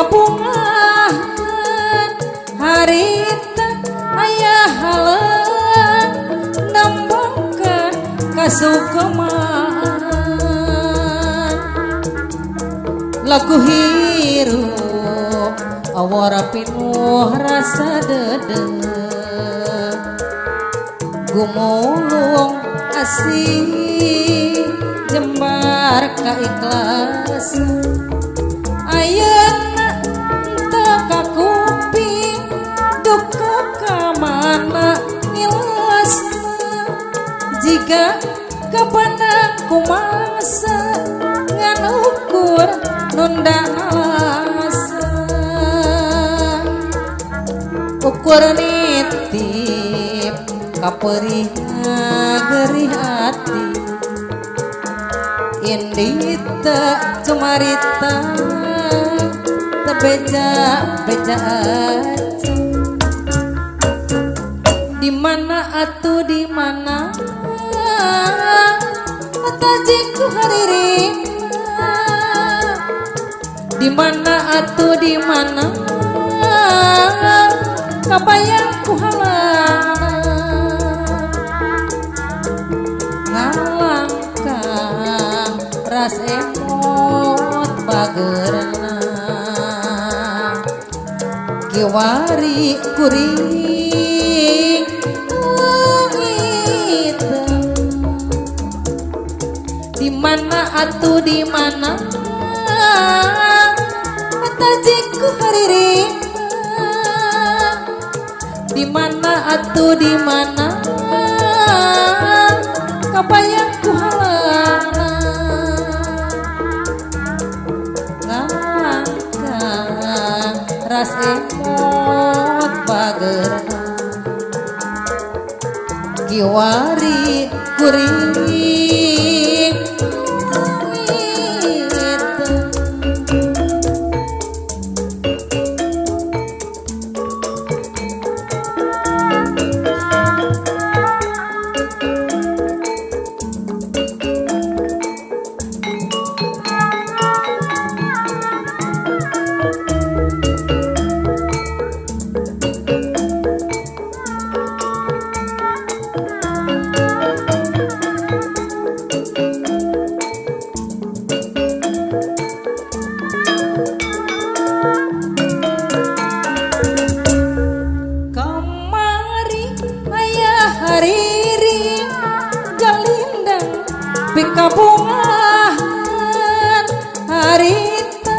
pikabungahan harita aya halang nembongkeun kasukeman lagu hirup awara pinuh rasa dedeh gumulung asih jembar kaikhlasan ayeuna teu kakuping duka ka mana ngilasna jiga kapanang kumasa ngan ukur nunda nalasa ukur nitip kaperih ngagerih ati indi teu cumarita teu beja-beja aja. Di mana atuh di mana tajiku haririna di mana atuh di mana kabayang ku halana ngalangkang ras emot bagerna kiwari kuring leungiteun. Di mana atuh di mana tajiku haririna di mana atuh di mana kabayang ku halana ngalangkang ras emot bagerna kiwari kuring leungiteun. Kamari aya hariri jalindang pikabungahan harita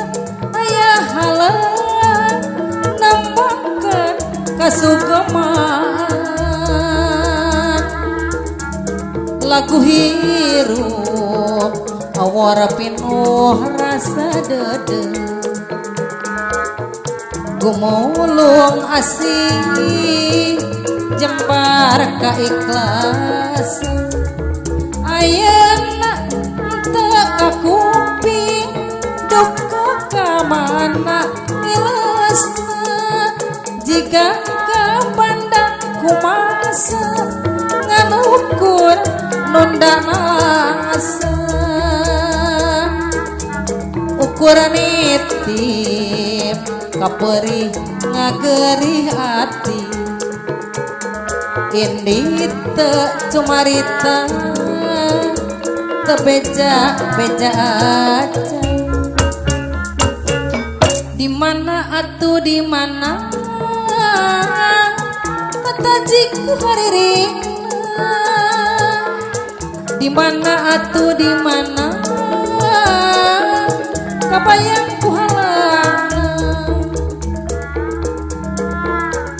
aya halang nembongkeun kasukeman lagu hirup awara pinuh rasa dedeh gumulung asih jembar kaikhlasan ayeuna teu kakuping duka ka mana ngilasna jiga kapandang kumasa ngan ukur nunda nalasa ukur nitip kaperih ngagerih ati indi teu cumarita teu beja-beja aja. Di mana atuh di mana tajiku haririna di mana atuh di mana kabayang ku halana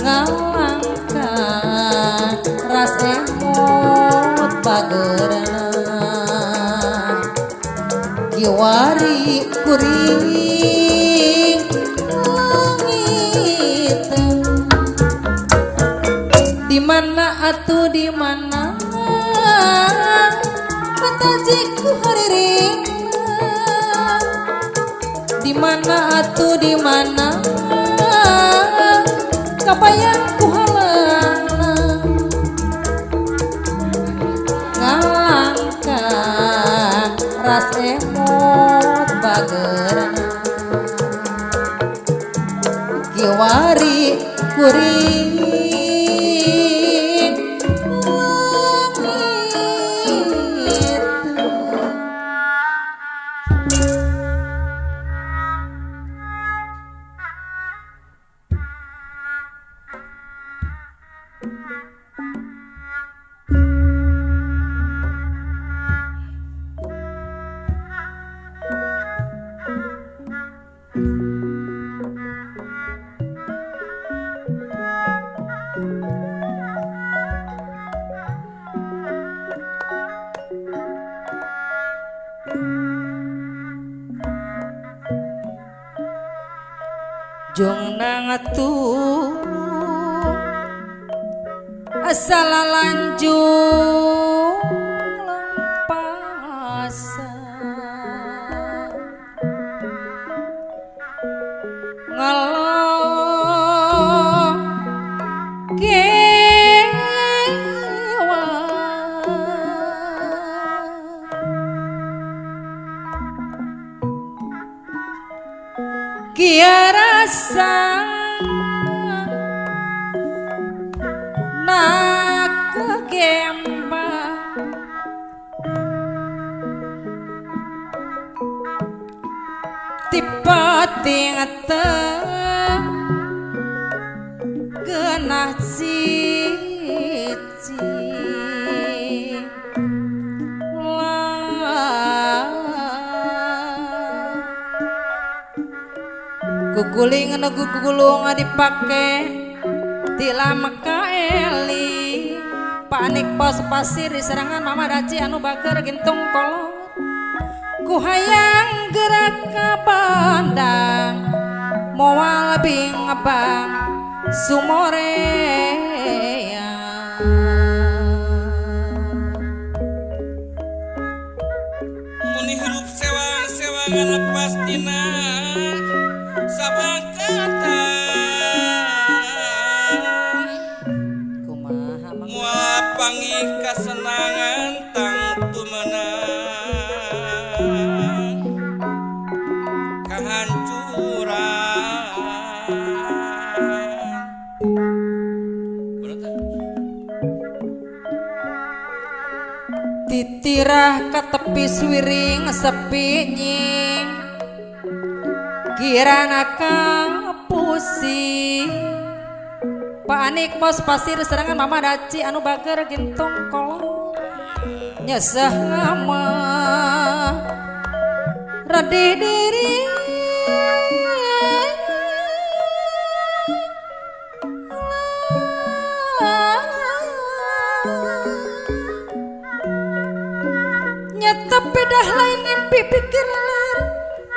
ngalangkang ras emot bagerna kiwari kuring leungiteun. Di mana atuh di mana tajiku haririna di mana atuh di mana kabayang ku halana ngalangkang ras emot bagerna. Kuring langit. Jong nangatu asal lanjung lempasa ngeloh kewa kia rasa nak kegembang tipe tingete genah cici kukuling negu kukulung dipake tilama kaeli panik pos pasir di serangan mama daci anu bager gintung kolot ku hayang gerak ka bandang moal bingbang sumorea. Muni hirup sewang-sewangan lepas dina sabangkatan kumaha mang moal panggih kasenangan tangtu menang kahancuran. Bener teh? Titirah ka tepi suwiring sepi nying kirana kapusi panik pos pasir serangan mama daci anu bager gintung kolot nyeseh ngamah redih diri nyata pedah lain mimpi pikir leler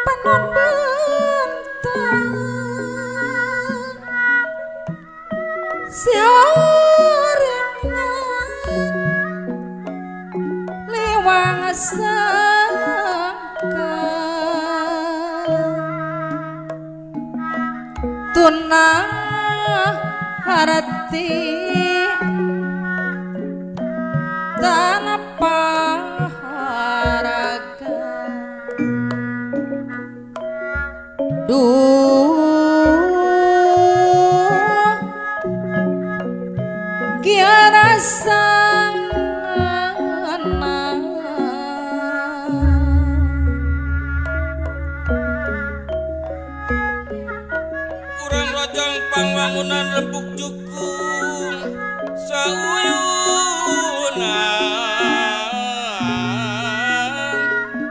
panon bentar si orangnya lewang sangka tuna harati tanpa haraga duh kia rasana. Urang rojong pangwangunan rembuk jukung sauyunan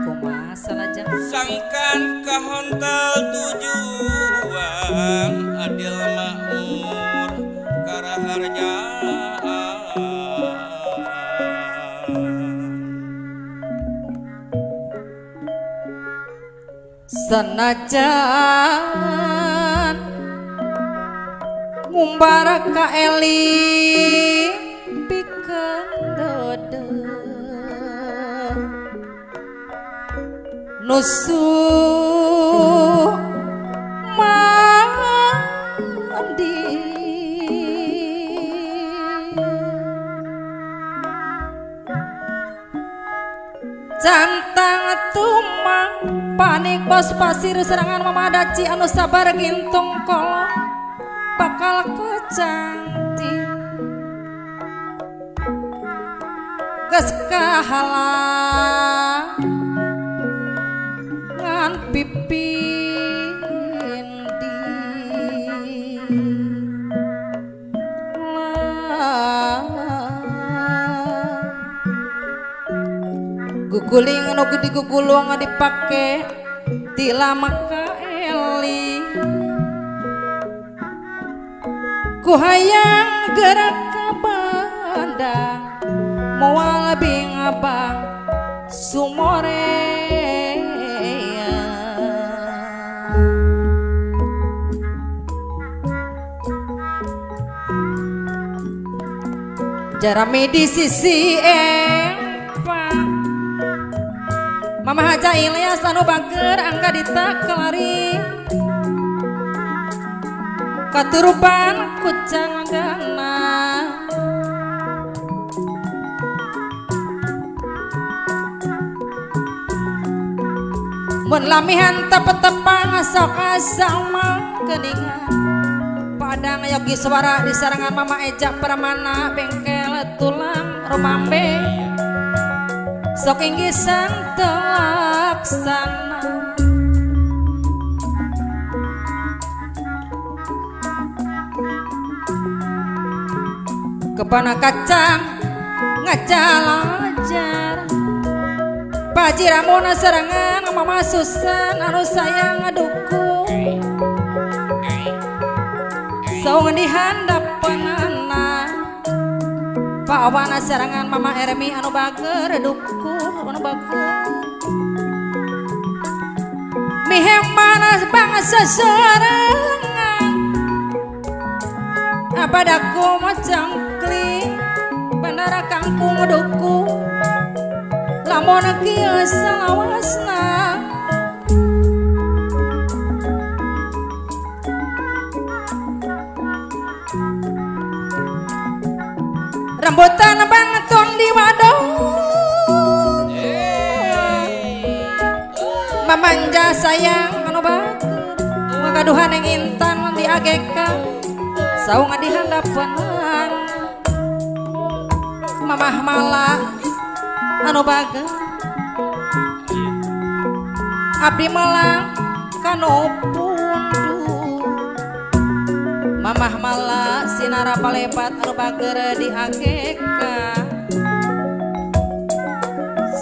kumaha salajeng sangkan kahontal tujuan adil makmur karaharjaan. Senajan ngumbar ka eli pikeun dede nusuh mandi cantang tumang panik bos pasir serangan mama daci anu sabar gintung kolot bakal kecewa. cantik geus kahalangan pipindi guguling nu digugulung dipake tilama ka eli ku hayang gerak ka bandang moal bingabang sumorea. Jarami di sisi empang Mama Haja Ilyas anu bager angga ditakelari katurupan ku cangdana mun lamihan tepetepang sok asa mah geuningan Padang Yogi Suara di sarangan Mama Eja Pramana bengkel tulang Rumambe sok inggisan telaksana kepana kacang ngajalajar Paji Ramona serangan Mama Susan anu sayang ngaduku saung di handapanana Pawana serangan Mama Ermi anu bager duku anu bager mihemana bangsa serangan apadaku macangkling bandara kangkung duku lamun kieu salawasna rambutan bangtun di wadon mamanja sayang anu bager ngagaduhan yang intan di AGK saung di handapeun mamah mala anu bager abdi melang kanu pundu mamah mala sinara palebat anu bager di AGK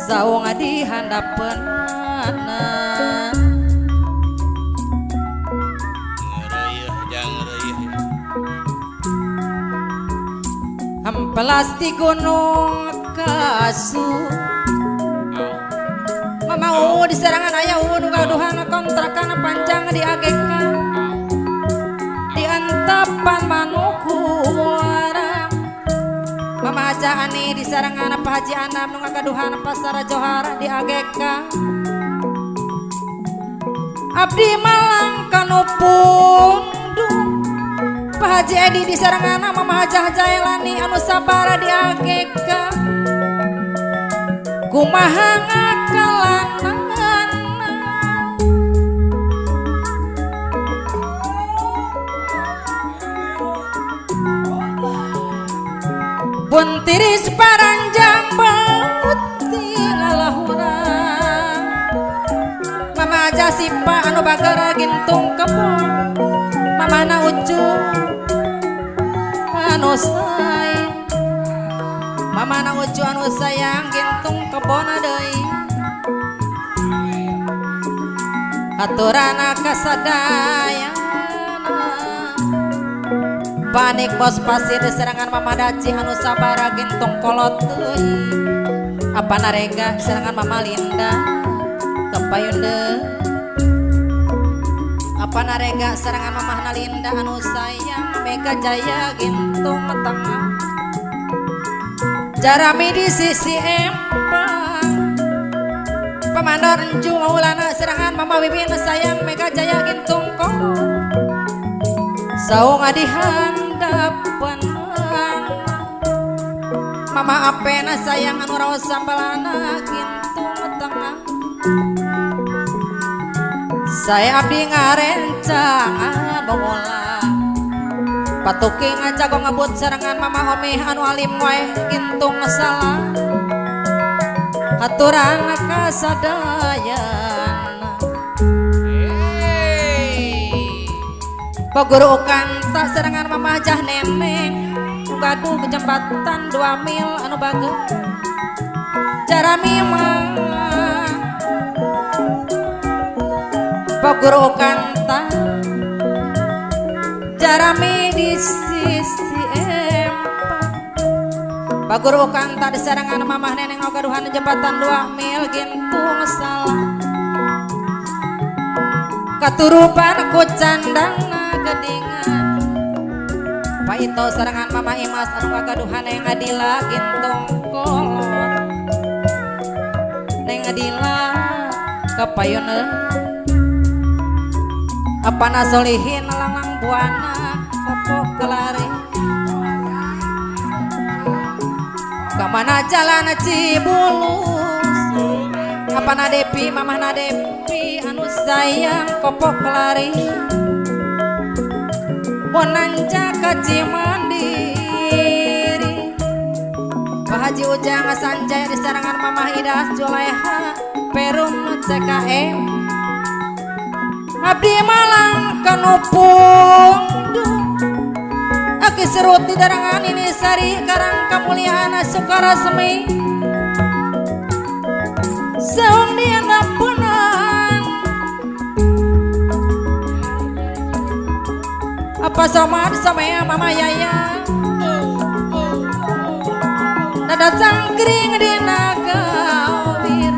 saung di handapeun. Hampelas di gunung kasu Mamau di serangan ayah nu gaduhan kontrakan panjang di AGK di antapan manukuara Mama Haja Ani di serangan Pak Haji Anam nu ngagaduhan pasar Johar di AGK abdi malang kanu pundu Pak Haji Edi di sarangan Mama Hajah Jaelani anu sabara di AGK kumaha ngakalanana buntiris paranjang beuti lalahurang Mama Haja Sipa anu bager gintung kebon Mama na Ucu anu sayang Mama na Ucu anu sayang gintung kebon deui aturana kasadayana panik bos pasir serangan Mama Daci anu sabara gintung kolot deui apa narega serangan Mama Linda kepayun deui apa narega serangan Mama Nalinda anu sayang Mega Jaya gintung tengah jarami di sisi empang pamandor enju maulana serangan Mama Wiwin sayang Mega Jaya gintung kolot saung di handapeun Mama Apena sayang anu raos sambalana gintung tengah saya abdi ngarencangan bola Patuking jago ngebut sarengan Mama Omih anu alim wae gintung salah aturan kasadayana. Paguru kanta sarengan Mama Jah Neneng gaduh jembatan 2 mil anu bager jarami mah. Paguru kanta jarami di sisi empat. Paguru kanta di sarengan Mamah Neneng gaduhan jembatan 2 mil gintung salah katurupan ku candangna gedingan. Pak Ito sarengan Mama Imas anu kagaduhan Neng Adila gintung kolot Neng Adila kapayun apana solihin langlang buana kopok kelari kamana jalan Cibulus apana Depi Mamah Depi anu sayang kopok kelari monanja ka Cimandiri. Pak Haji Ujang Sanjaya di sarangan Mamah Idas Juleha Perum CKM abdi Malang kanupung aki serut di darangan ini sari karang kamuliaan Sukarasmi saung diandapunan apa somad samaya Mama Yaya nada cangkring dina gawir.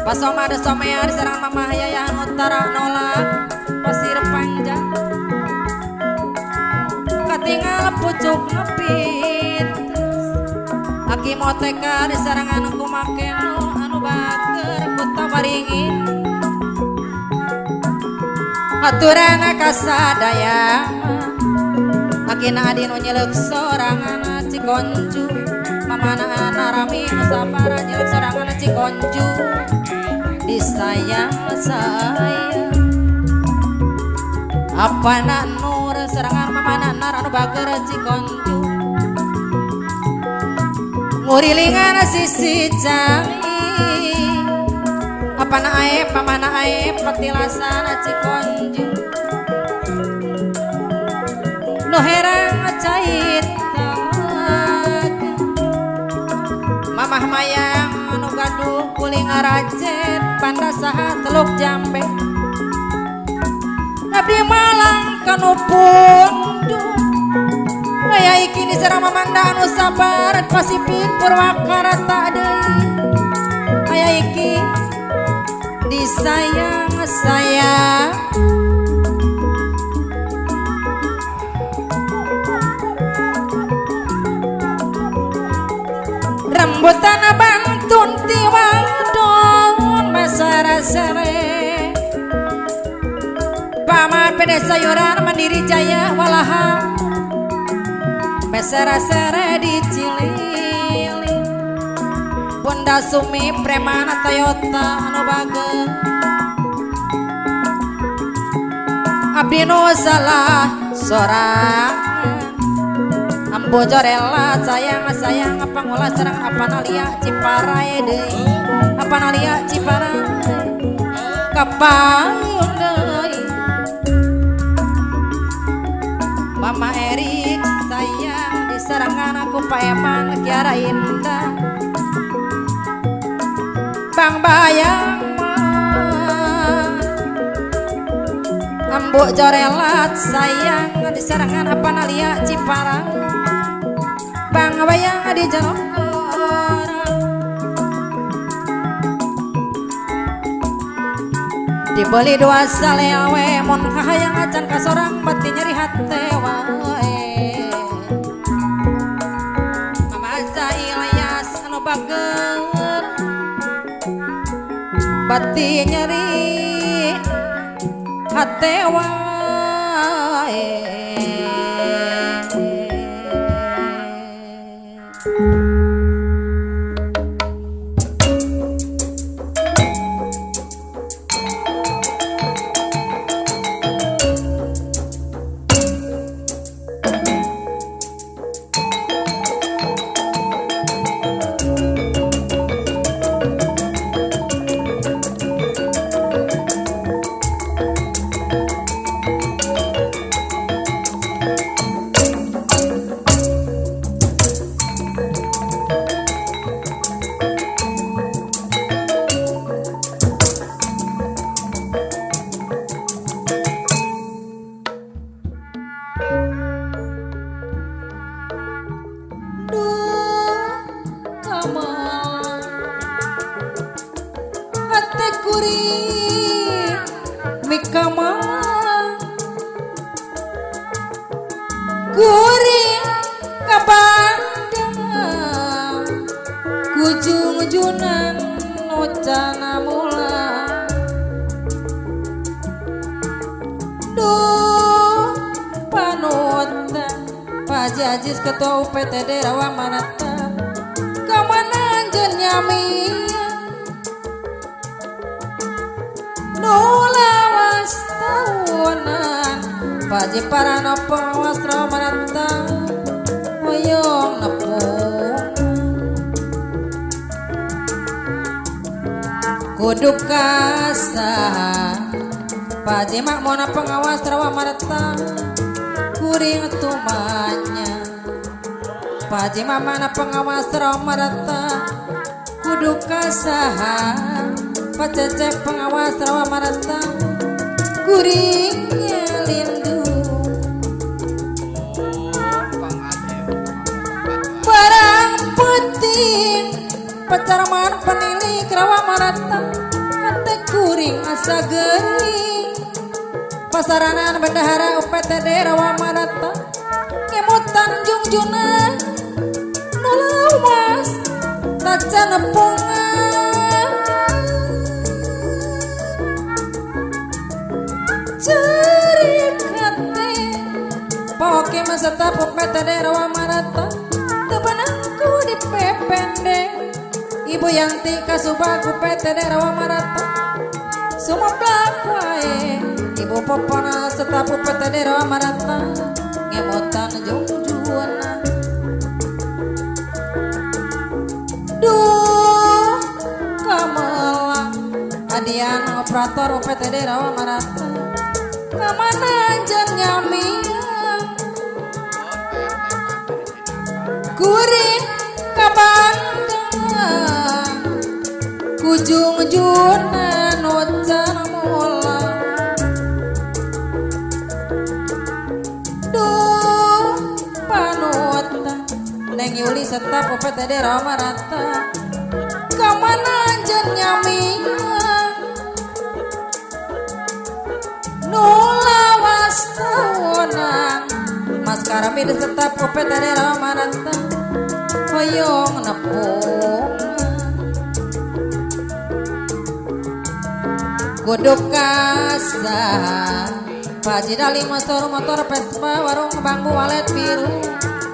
Pasomad samaya diserang Mama Yaya utara nolak pasir panjang katingal pucuk ngepit aki moteka diserangan kumakeno anu bager kuta waringin aturan kasadaya akina adi nu nyeleuk sorangan Cikonju mamana rami nu sabar nyeleuk sorangan Cikonju disayang sayang apana nur serangan mamana nar anu bager Cikonju ngurilingan sisi cai apana aep mamana aep petilasan Cikonju nu herang cait Mamah Mayang anu gaduh kuling ngarajet pandasaha Teluk Jambe abdi Malang kanu pundung aya iki diserang Mamanda anu sabar Pasifik Purwakarta deui aya iki disayang sayang. Rambutan bantun tiwang don masara-sere paman pede sayuran Mandiri Jaya walaha mesera-sere di Cilili Bunda Sumi preman Toyota anu bager abdi nu salah sorangan ambo jorela sayang sayang pangolah sareng apana lia Ciparai deui apana lia Ciparai kapayun deui Mama Erik sayang diserangan aku Paeman Kiara Indah Bang Bayang ambo jorelat sayang diserangan apana lia Ciparai Bang Bayang di Jogora dibeli 2 salewe mun kahayang acan kasorang bati nyeri hate wae Mama Ilyas anu bager bati nyeri hate wae. Kuring kabandang kujung-junan nu cana mula duh panutan Pak Haji Ajis Ketua UPTD Rawamarata kamana anjeun nyamia nu lawas tahunan Pak Haji Parano pengawas Rawamarata hoyong nepung kudu kasaha Pak Haji Makmuna pengawas Rawamarata kuring tumanya Pak Haji Mamana pengawas Rawamarata kudu kasaha Pak Cecep pengawas Rawamarata kuringnya lindu barang penting pacarman penilik Rawamarata hate kuring asa geuning pasaranan bendahara UPTD Rawamarata ngemutan jungjuna nu lawas tacan nepungan cerik hate poke masetap UPTD Rawamarata teu benangku di PPND Ibu Yanti Kasubag UPTD Rawamarata sumeplak wae Ibu Popona staf UPTD Rawamarata ngemutan jungjuna duh kamelang adian operator UPTD Rawamarata kamana anjeun nyamiang kuring kabandang kujung-juna nu can mulang duh panutan Neng Yuli staf UPTD Rawamarata kamana anjeun nyamiang nu lawas tahunan Mas Karami staf UPTD Rawamarata hoyong nepung kudu kasaha Pak Haji Dali motor motor Vespa warung bambu walet biru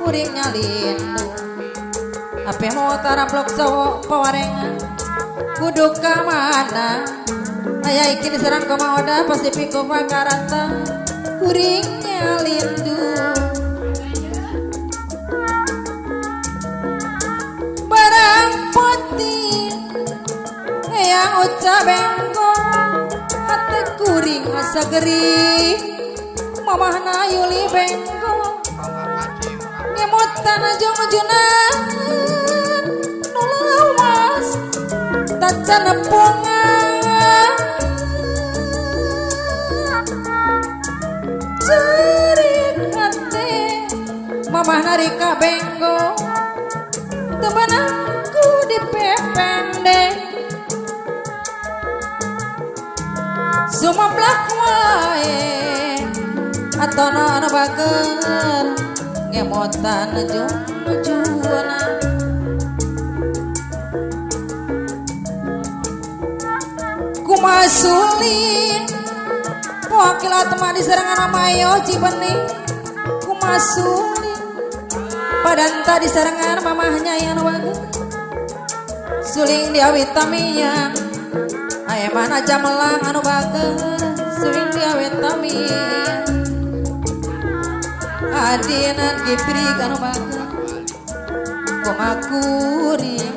kuring nyalindu ape motor blok sawo pawarengan kudu ka mana aya ikin serang koma oda Pasifiko Pakarata kuring nyalindu barang putih yang uca bengko hati kuring asa gerih mamahna Yuli bengko ngemutan jungjunan nu lawas tacan nepungan cerik hate mamahna Rika bengko teu benangku di PPND sumeplak wae atono anu bager ngemotan jungjuna kumasulin wakil atma di serangan Mamayo Cibening kumasulin padanta di serangan mamahnya yang bager suling diawitamian aya mana jamelang anu bager suling diawitamian adinan giprik anu bager kumakuring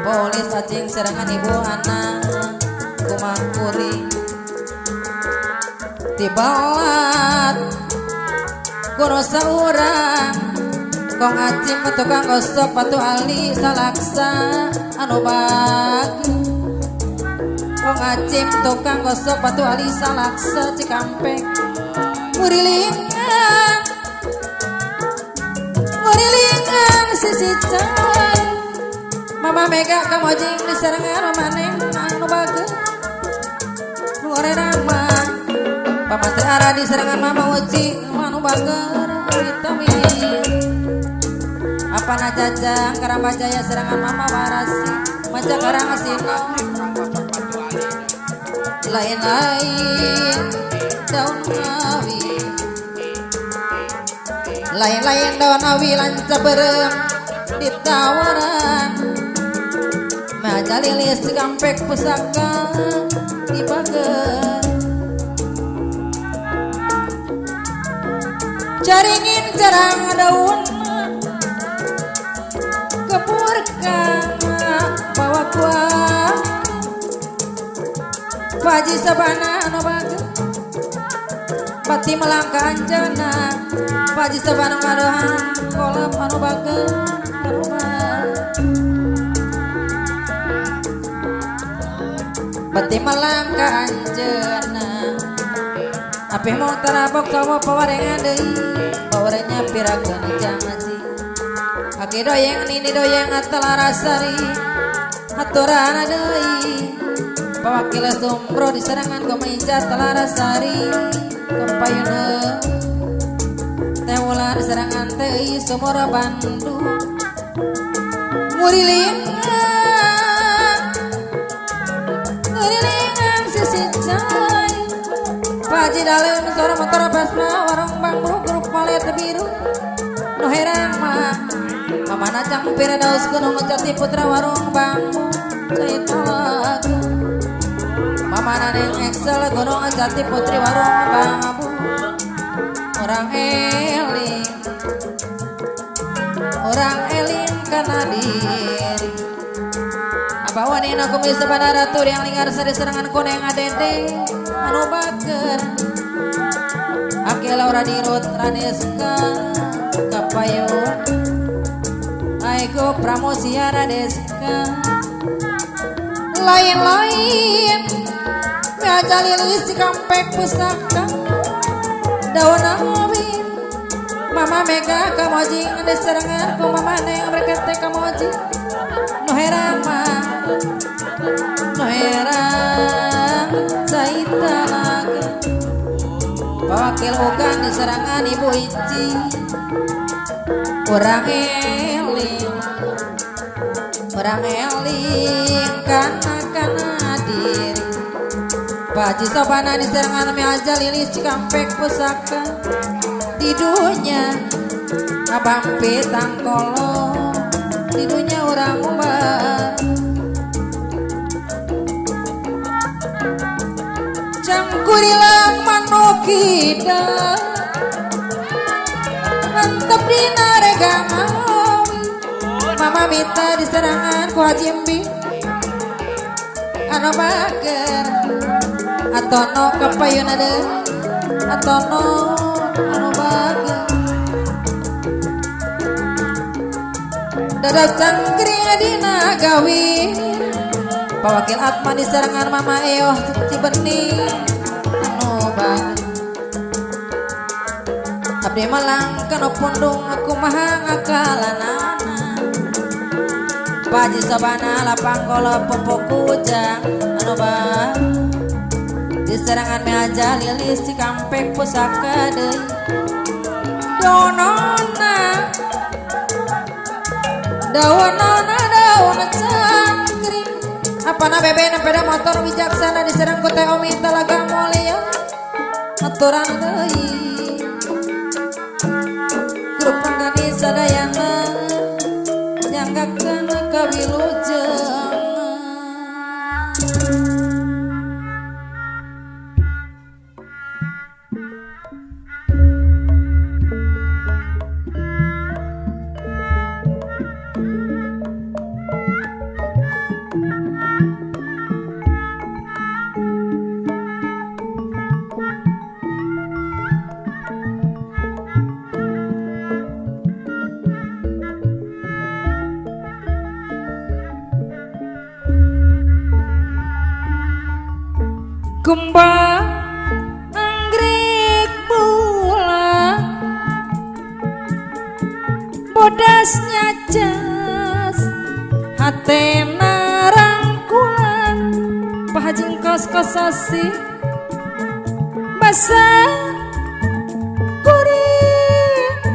polis acing serangan ibu anak kumakuring tibalat kuno saurang kong acim tukang gosok patu ali salaksa anu bager kong acim tukang gosok patu ali salaksa Cikampek ngurilingan ngurilingan sisi cai mama Mega kamojing di serangan mama Neng anu bager ngore rama pamate ara di serangan mama Uci anu bager Tawi-tawi apana jajang Karambajaya serangan Mama Warasi Maja Karangasino lain-lain daun awi lain-lain daun awi lanca berem ditawaran maja lilis gampek pusaka di bager caringin carang daun kepurka bawa kuah Paji sabana anu bager pati melangkah anjana Paji sabana ngadohan kolep anu bager pati melangkah anjana apih mau tarabok sawo pawarengan deui pawarenya pirakeun jangaji aki doyeng nini doyeng atelarasari haturana deui pawakil sumbro diserangan kumeja telarasari kepayuna teh wulan diserangan teh sumur Bandung ngurilingan ngurilingan sisi cai Paji dalem sora motor Vespa warung bambu grup palet biru nu herang mah mamana cangpir daus gunung jati putra warung bambu cai talaga mamana neng Excel gunung jati putri warung bambu orang eling kana diri abah wanina kumis pada ratur yang linggar sari serangan koneng adede anu bager aki Laura dirut Radeska kapayun aiko Pramosia Radeska lain-lain meja lilis kampek pusaka daun awi mama mega kamojing diserangan ku mama neng berkete kamojing nu herang mah nu herang caita laga pawakil ugan diserangan ibu Ici urang eling kana kana diri Paji sobana diserangan meja lilis cikampek pusaka di dunya abang pitang kolo di dunya urang umbar cangkurilang manukida mantep dina regang mama minta diserangan ku Haji Embi anu bager atono kapayun ada atono anu bager dadak cangkring dina gawir pawakil Atma diserangan mama Eoh Cibening anu bager abdi malang kana pundung kumaha ngakalanana Paji sabana lapang kolop popokujang anu bager diserangan meja lilis cikampek pusaka deui donona daunona daun cangkring apana bebena peda motor wijaksana diserang ku teh Omi Talaga Mulia aturan deui grup pengganis sadayana nyanggakeun kawilujengan. Kembang anggrek bulan bodasnya jas hate narangkulan pahajing kos-kosasi basah kuring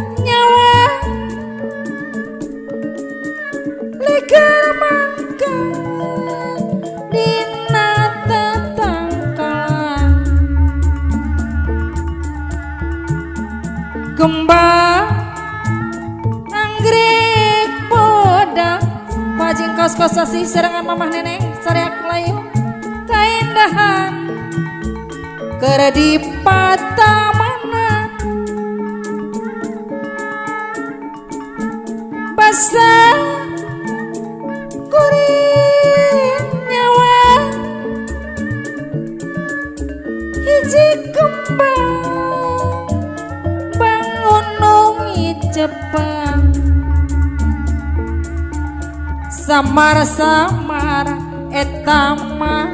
kos-kosasi serangan mamah neneng sareak layu kaindahan keur di patamanan basa kuring nyawa hiji kembang bangunung Jepang samar-samar eta mah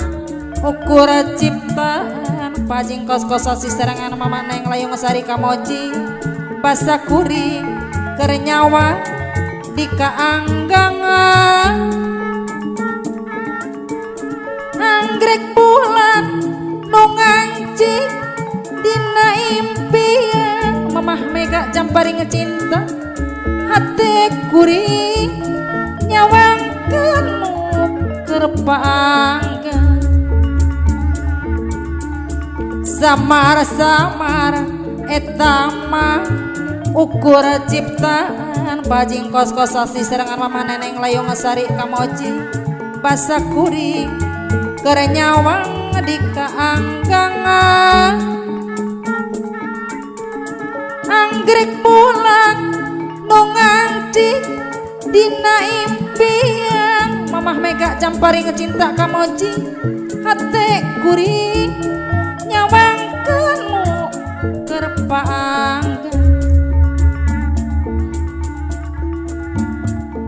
ukur ciptaan pajing kos-kosasi serangan mama neng layung sari kamoji basa kuring keur nyawa di kaanggangan anggrek bulan nu ngancik dina impian mamah mega jamparing cinta hate kuring nyawangkeun nu keur paangkeun samar-samar eta mah ukur ciptaan pajing kos-kosasi serangan mama neneng layung sari kamoji basa kuring keur nyawang di kaanggangan anggrek bulan nu ngancik dina impian mamah mega jamparing cinta kamoji hate kuring nyawangkeun nu keur paangkeun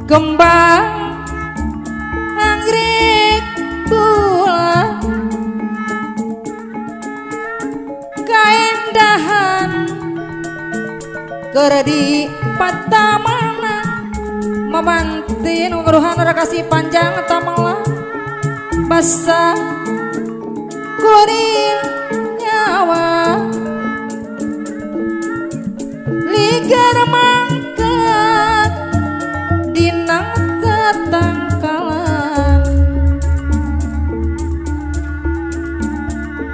kembang anggrek bulan kaendahan keur di patamana mamantin ngeruhan kasih panjang tamala basa kuring nyawa ligar mangkat dina tetangkalan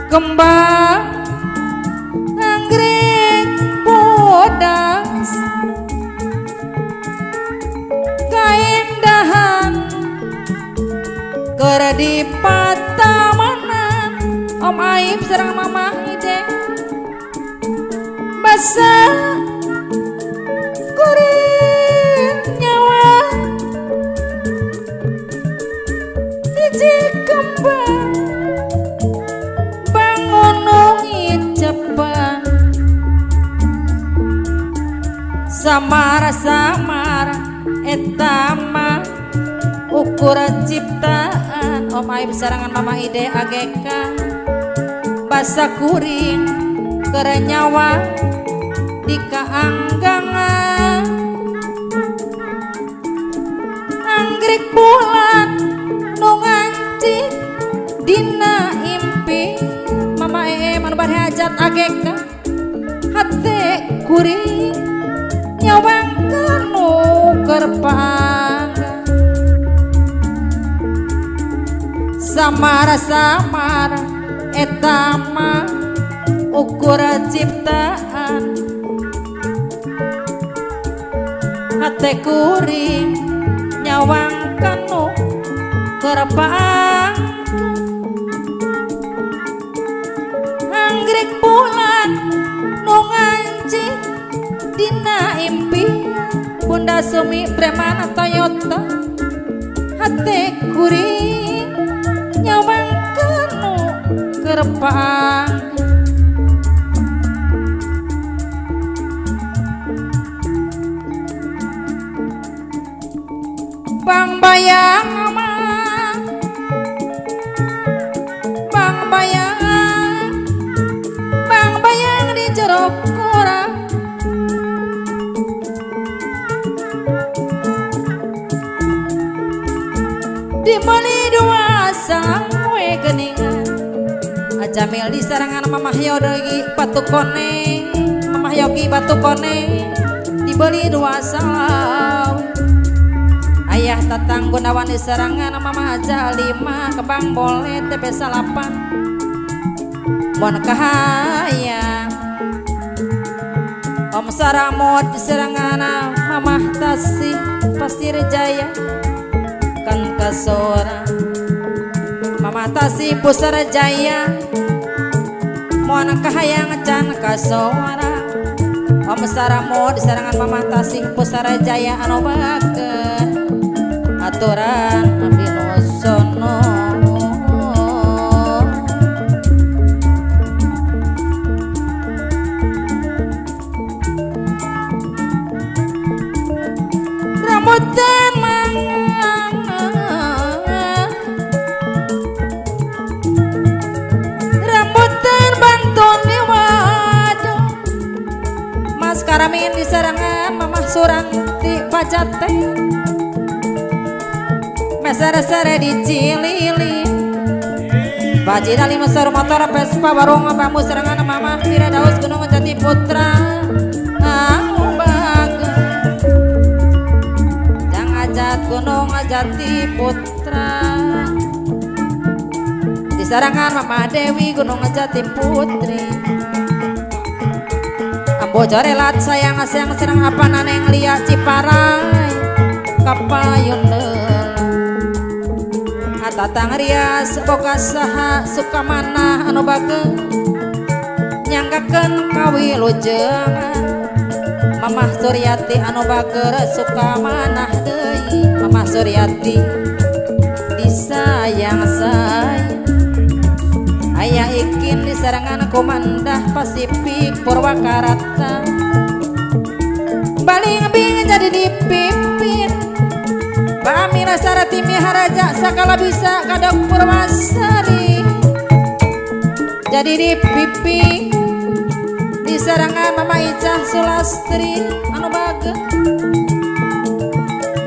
kembang anggrek bodas kaendahan keur di patamanan Om Aib sareng Mamah Ide basa kuring nyawa hiji kembang bangunung Jepang samar-samar eta mah ukur ciptaan Om Aib sarangan Mama Ide AGK basa kuring keur nyawa di kaanggangan anggrek bulan nu ngancik dina impi Mama Ee manu bade hajat AGK hate kuring nyawangkeun nu keur paanggan samar-samar eta mah ukur ciptaan hate kuring nyawangkeun nu keur paangkeun anggrek bulan nu ngancik dina impian Bunda Sumi preman Toyota hate kuring nyawangkeun nu keur paangkeun Bang bayang mah bang bayang bang bayang di jero koran dibeli dua sawe geningan Ajamil di sarangan Mamah Yogi Batu Kone Mamah Yogi Batu Kone dibeli dua sawe Ayah Tatang Gunawan di sarangan Mamah Jalima Kebang Boleh TP salapan Mon kahayang Om Saramot di sarangan Mamah Tasih Pasir Jaya kan kasora Mama Tasi Pusara Jaya Moan kahayang can kasora Om Saramo disarangan Mama Tasi Pusara Jaya anu bageun aturan abdi nu sono rambutan mangan rambutan bantuan di wajah Mas Karamin disarangan Mamah Suranti Pajate Mesere-sere di Cilili Baji Dali Mesar motor Vespa warung bambu serangan Mamah Firdaus Gunung Jati Putra anu bageun Jang Ajat Gunung Jati Putra disarangan Mama Dewi Gunung Jati Putri Ambo jarelat sayang sayang serang apa naneng liat Ciparai kapayun Tatang rias boga saha sukamana anu bageun nyanggakeun kawilujengan Mamah Suryati anu bager sukamanah deui Mamah Suryati disayang sayang aya ikin disarangan komandah Pasifik Purwakarta baling bing jadi dipimpin Pamira Sarati Miharaja sakala bisa kadang Purwasari jadi dipipi disarangan Mama Icah Sulastri anu bageun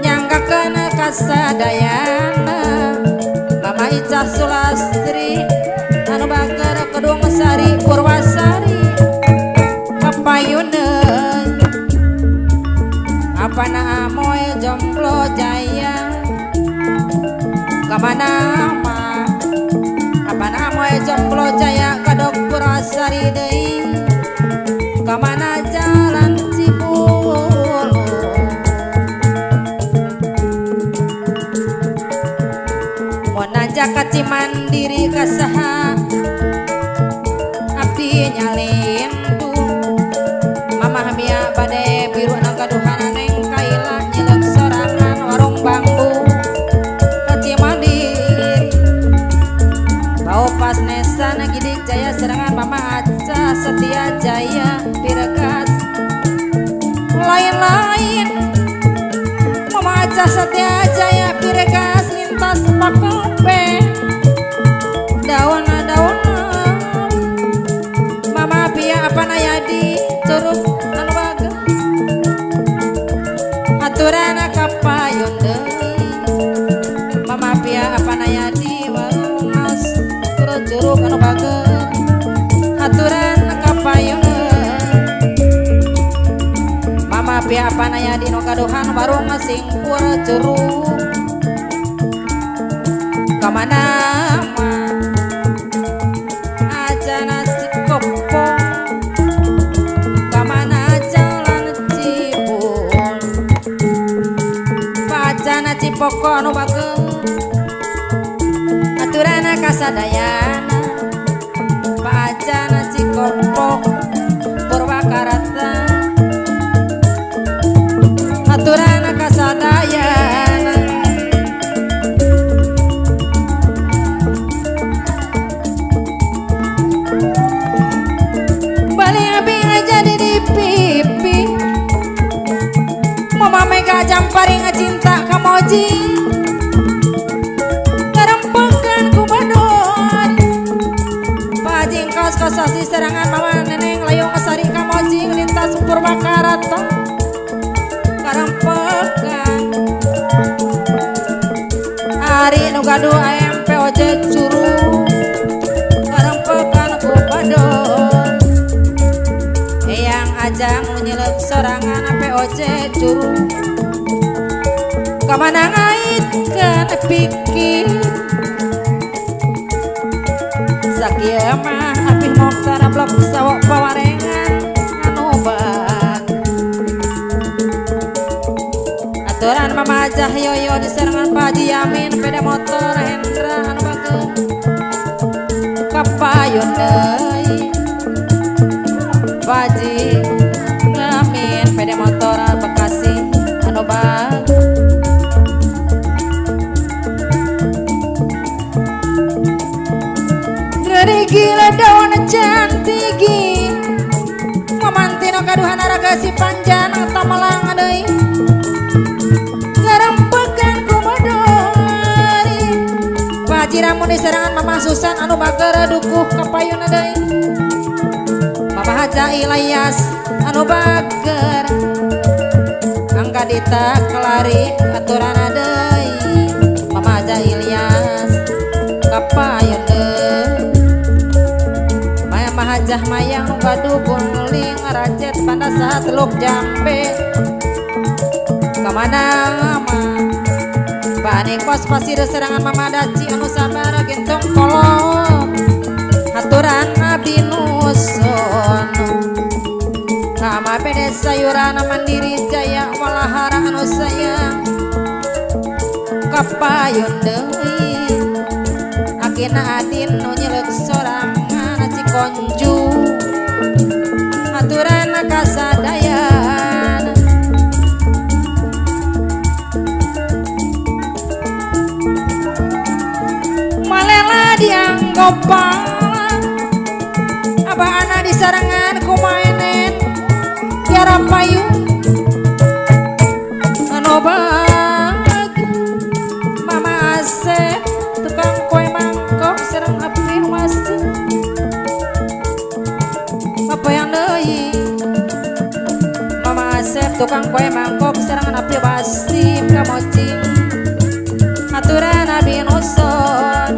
nyanggakeun kasadayana Mama Icah Sulastri anu bager Kedung Sari Purwasari kapayuneun apana amoy jomblo jaya kamana ma apana amoy jomblo jaya kadok Purwasari deui kamana jalan Cibulu mun najak ka Cimandiri ka saha abdi nyalindu Mamah Mia bade biru anu gaduhan neng kaila nyelek sorangan warung bambu ka Cimandiri bau pas nesan gidik jaya serangan Mama Aca Setia Jaya Pirgas lain-lain Mama Aca Setia Jaya Pirgas lintas pakope daun-daun Mama Pia apa nayadi curug anu bageun aturan kapayun deui Mama Pia apa nayadi warung naos curug anu bageun aturan kapayun Mama Pia apa nayadi nu gaduhan warung singkur curug kamana ma ajana Cikopo kamana jalan Cibul pacana Cipoko anu bageun aturana kasadayana pacana Cikopo Purwakarta aturana kasadayana balik bing jadi di pipi Mama Mega jamparing cinta kamoji karempekan ku badon pajing kaos kosasi serangan mama neneng layung sari kamoji lintas Purwakarta karempekan ari nu gaduh AMP ojek curug karempekan ku badon eyang ajang nyelek sorangan POC curug kamana ngaitkeun pikir sakieu mah Apih Mokhtar blok sawok pawarengan anu bag. Aturan Mama Hajah Yoyo disarengan Pak Haji Yamin sepeda motor Hendra anu bager kapayun deui Pak Haji Yamin sepeda motor Bekasi anu bager dari gila daun cantigi mamantino kaduhan raga si panjang tamalang deui garempekan kumadori Pak Haji Ramun diserangan Mama Susan anu bager dukuh kapayun deui Mama Haja Ilyas anu bager Angga Dita kelari aturan deui Mama Haja Ilyas kapayun deui Mama Hajah Mayang nu gaduh guling racet pandasa teluk jambe kamana mah Paning pos pasir serangan Mama Daci anu sabar gentong kolong aturan abdi nusun Kama pede sayuran mandiri jaya walahara anu sayang kapayun deui akina adin nu nyelek sorangan Cikonju aturan kasadayan malela dianggo pala abah ana disarengan kumaenen tiara payung anu bag Mama Asep tukang kue mangkok sareng api wasi apa yang deui Mama Asep tukang kue mangkok sareng api wasi kamocing aturan abdi nusun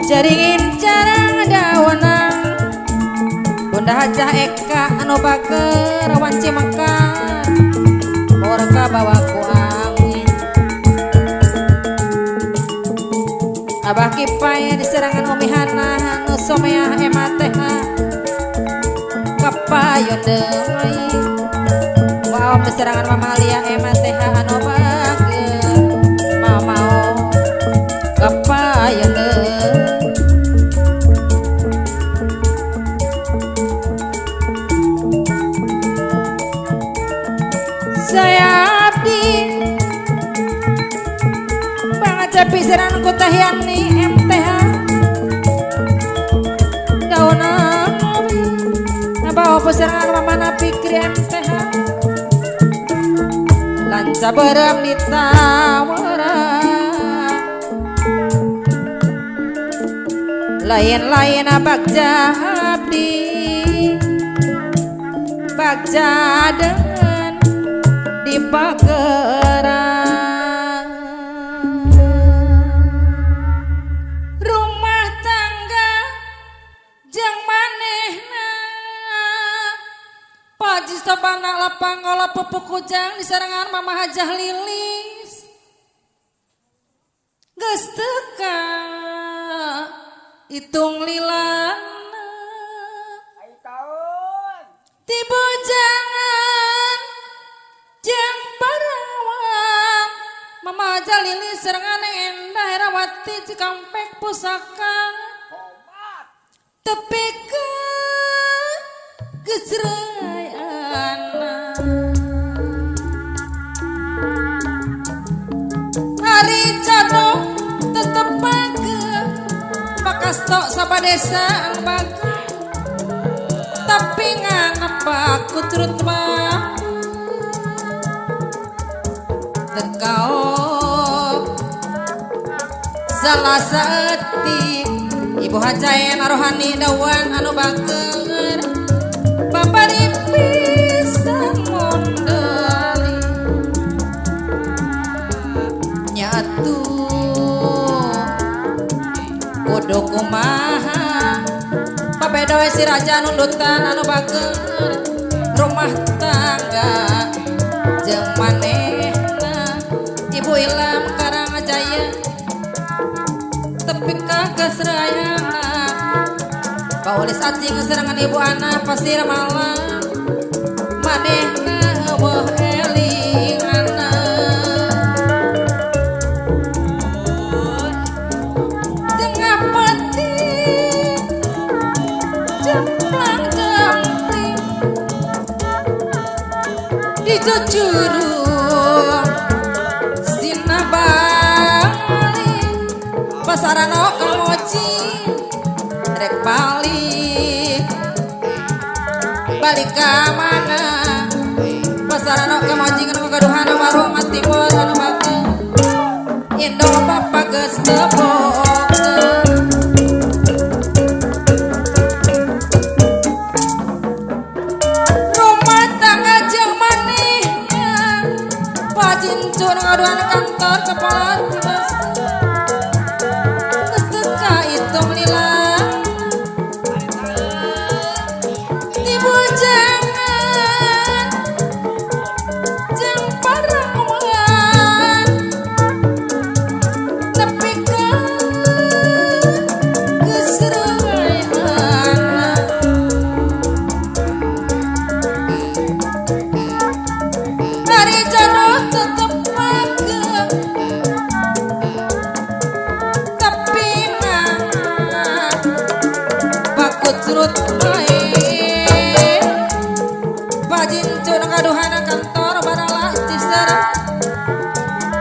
jaringin carang daunang Bunda Hajah Eka anu bager wanci Mekah borka bawa ku angin Abah Kipai diserangan Umi Hana anu someah emateha kapayun deui Wow diserangan Mama Lia emateha anu bager Mama kapayun deui Saya abdi Bang Cepi serangan ku Teh Yani MTH daunang Abah opo serangan Mama Napikri MTH lanca berem ditawara lain-lain bagja abdi bagja dengan di pageran rumah tangga jeung manehna Paji sabana lapang ngolah pupuk kujang disarengan Mama Hajah Lilis geus teu ka hitung lilana ti bujangan jeung parawan Mama Hajah Lilis sarengan Endah Herawati Cikampek Pusaka tepi ka geusrayana hari jodoh tetep page pakasto sabadesa anu bager tapi nganep aku curut mah tekao salah saeutik Ibu Hajaen Rohani dawan anu bager babari pisan mondali nyatu kudu kumaha papeda we si raja nundutan anu bager rumah tangga jeung manehna Ibu Ilham Karangjaya tepi ka kasrayana Paulis acing serangan ibu anak pasir malam manehna eueuh elingana tengah peti jemplang jempling di jujuru sinabali pasarano kamoci rek balik balik ka mana pasarano kamoci anu gaduhan warung timur anu bageng Indo bapa geus teu rumah tangga jeung manehna pajincun ngaduan kantor kepala dinas geus teu kaitung lila dibujangan jeung paranguan nepi ka keseruan hari jodoh tetep pageh tapi mah bakucrut bae pajincun ngaduhana kantor baralah ciser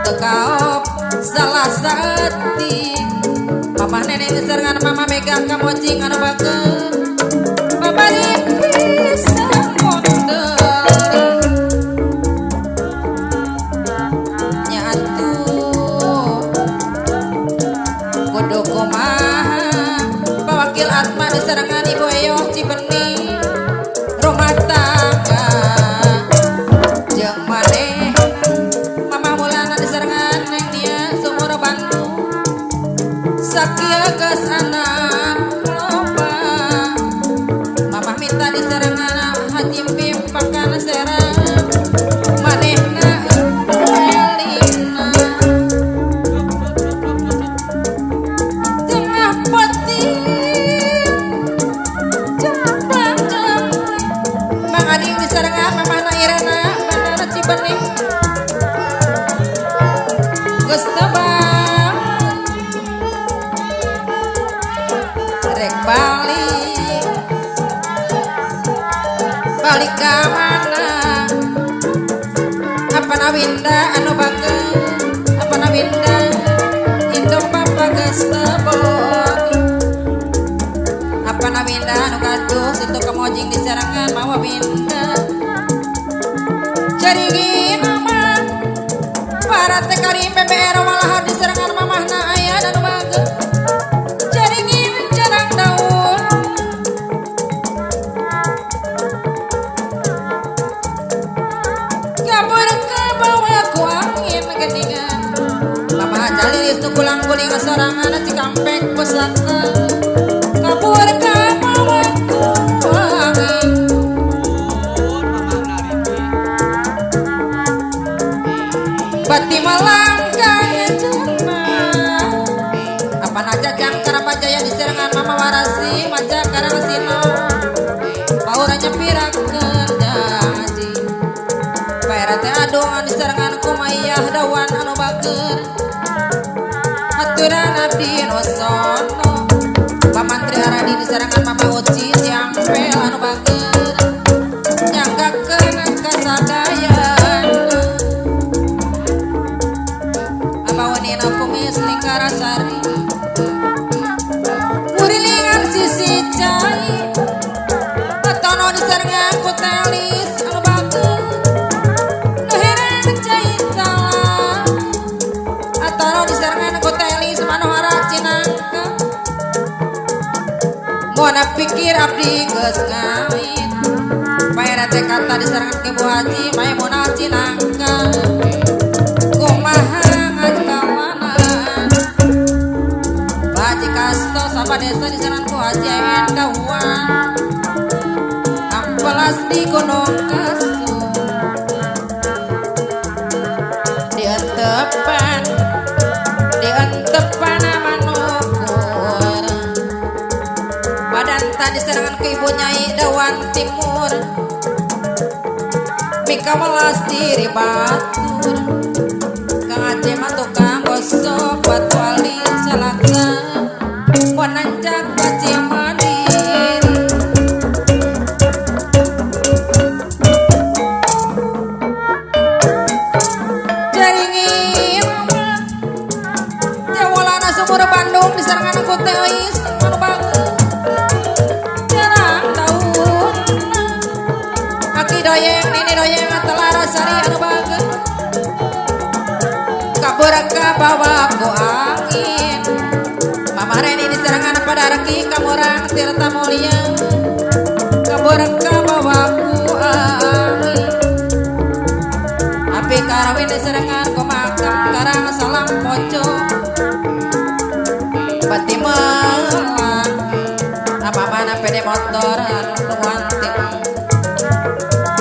teu kaop salah saeutik mama nenek diserangan mama megang kamocing anu bageur babari pisan mondel nya atuh kudu kumaha pawakil Atma diserangan ibu Eyoh Cibening rumah tangga jeung manehna mama mulana diserangan neng Nia sumur Bandung sakieu geus anak loba mamah minta diserangan Haji Pim pakan serang manehna elina tengah peti jemplang jempling Mang Ading diserangan mamahna Irana bandara Cibening geus tebang rek balik balik ka mana apana winda anu bageur apana winda indung bapa geus tebok apana winda anu gaduh situ kamojing diserangan mawa winda jarigin mah para teh karim PBR walahar diserangan mamahna aya anu bageur jaringin jarang daun kabur ke bawah ku angin geningan mama jalilis nu gulang guling sorangan Cikampek pusaka kabur ke bawah ku angin bati malangkang cenah apana jajang Karapajaya diserangan mama warasi maja Karangsino pauranya nyepirakeun janji Pak RT adongan diserangan kumayah dawan anu bageur aturan abdi nu sono Pamantri Aradi diserangan mama Uci Ciampel anu bageur nyanggakeun kasadayana Abawanina kumis lingkarasari ngurilingan sisi cai Tono diserangan ku telis anu bageur nu herang cai tala Atono diserangan ku telis manohara Cinangka Moana pikir abdi geus ngawin Pak RT kata diserangan ke Bu Haji Maimunah Cinangka kumaha ngakawanan Pak Haji Kasto sapa desa diserangan ku Haji Ewen Dahuan Ampelas di Gunung Kesu dientepan dientepan manukur badan tadi Jominan Timur mika welas diri batur Kang Aceh mah tukang gosok batu ali salaksa panancak paci mandiri jaringin tewalana sumur Bandung diserangan ku teh euis anu bangun jarang daun aki doyeng nini doyeng telara sari anu bangun kabur kabawa ku angin Mama Reni diserangan pada reki kamurang Tirta Mulia kabur kabawa ku angin api karawin diserangan ku makam karang salam poco pati melang apa mana pede motor anu wanting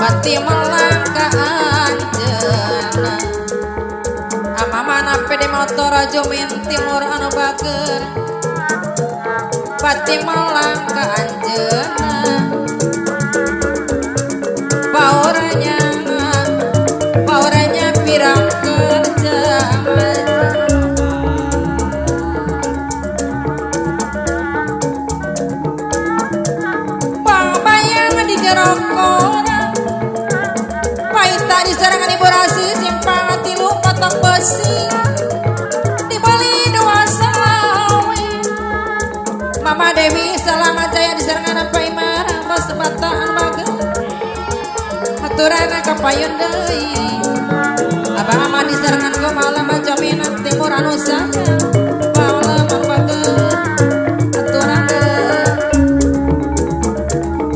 pati melang ka anjeunna apa mana pede motor Jomin Timur anu bager pati melang ka anjeunna pauranya pauranya pirang kerja Paita diserangan ibu rasi simpang tilu potong besi di Bali dua selawe Mama Dewi selamat jaya diserangan apa imar bos bataan bager aturan kapayun deui Abah ama diserangan ku malam jaminan timur anu sayang malam bager aturan deui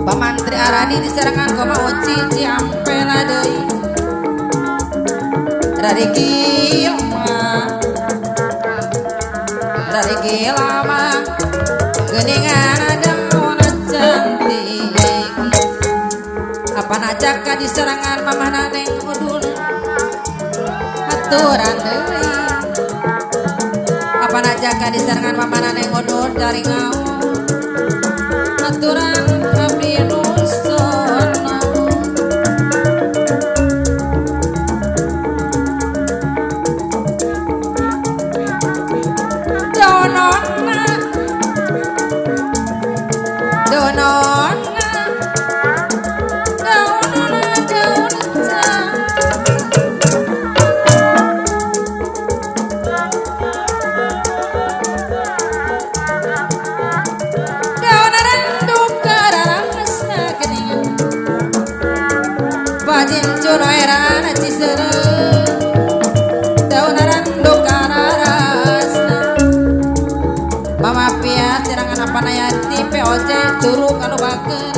Pamantri Arani diserangan ku Oci Ciampela deui Rari gilma geuningan daun cantik apa najaka diserangan mamah neng udul aturan deui apa najaka diserangan mamah neng udul dari ngaon aturan abdi nu sona Donona donona donona donca daun randuk kararasna geuningan bajin cuno erana ciseureuh daun randuk kararasna Mama Pia serangan apa nayati POC curug anu bager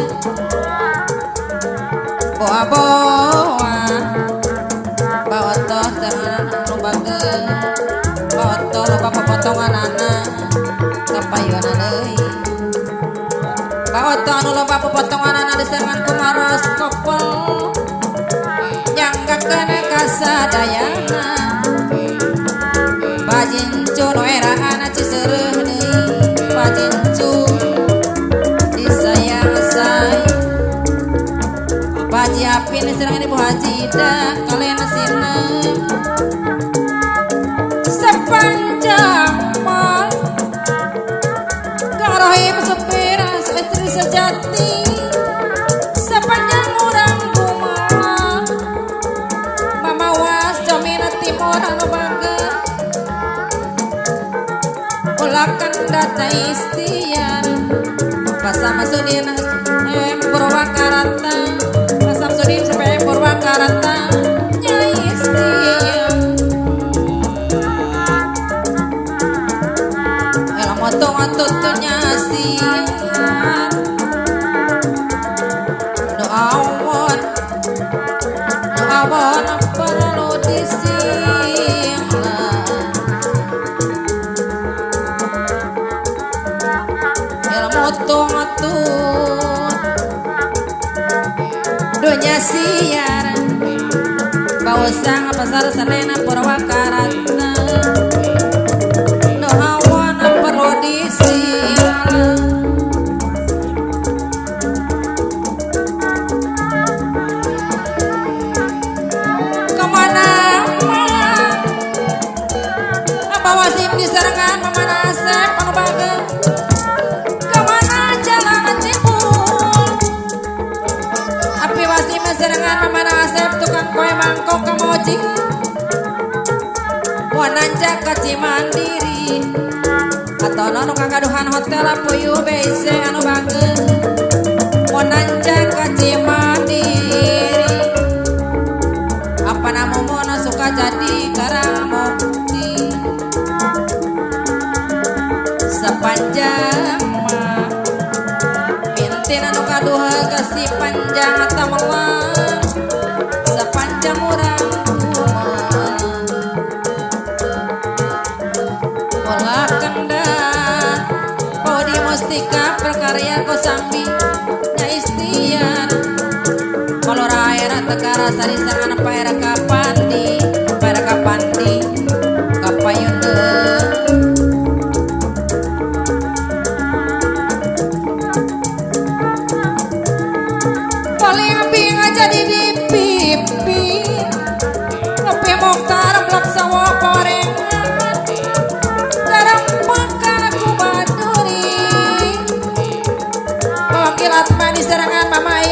boa-boa baotoh serangan anu bager baotoh loba popotongan anak kapayunan deui baotoh anu loba popotongan anak diserangan ku maros kopel nyanggakeun kasadayana bajincu nu eraan ciseureuh deui bajincu disayang say Baji Apin diserangan Ibu Haji Ida kalian sina sepanjang mal Kang Rohim supir istri sejati sepanjang urang kumaha Mama Was Jamina Timur anu bangga ulakan data istiar Pasama Sudin M Purwakarta Pasam Sudin sampai Purwakarta Nyai istiar Elah motong tutunya siar Nu awon perlu disimpan ilmu tut dunya siar bausang pasar Senen Purwakarta nu awan perlu disimpan disarangan Mama Asep tukang kue mangkok kamoji mau nanjak ke Cimandiri atau nu kagaduhan hotel Puyuh BC anu bagus mau nanjak ke Cimandiri apa namu mono suka jadi karamukti sepanjang mah mintin anu kaduha kasih panjang atau melang sepanjang urang pola kendang Podi Mustika perkarya Kosambi nya istian Kolora era Tegara sari sarangan Paera Kapandi Paera Kapandi Kapayunde paling api jadi di pipi ngopi Mokhtar Blaksawa parengan dalam pakan aku baduri wakil Atma di serangan Mama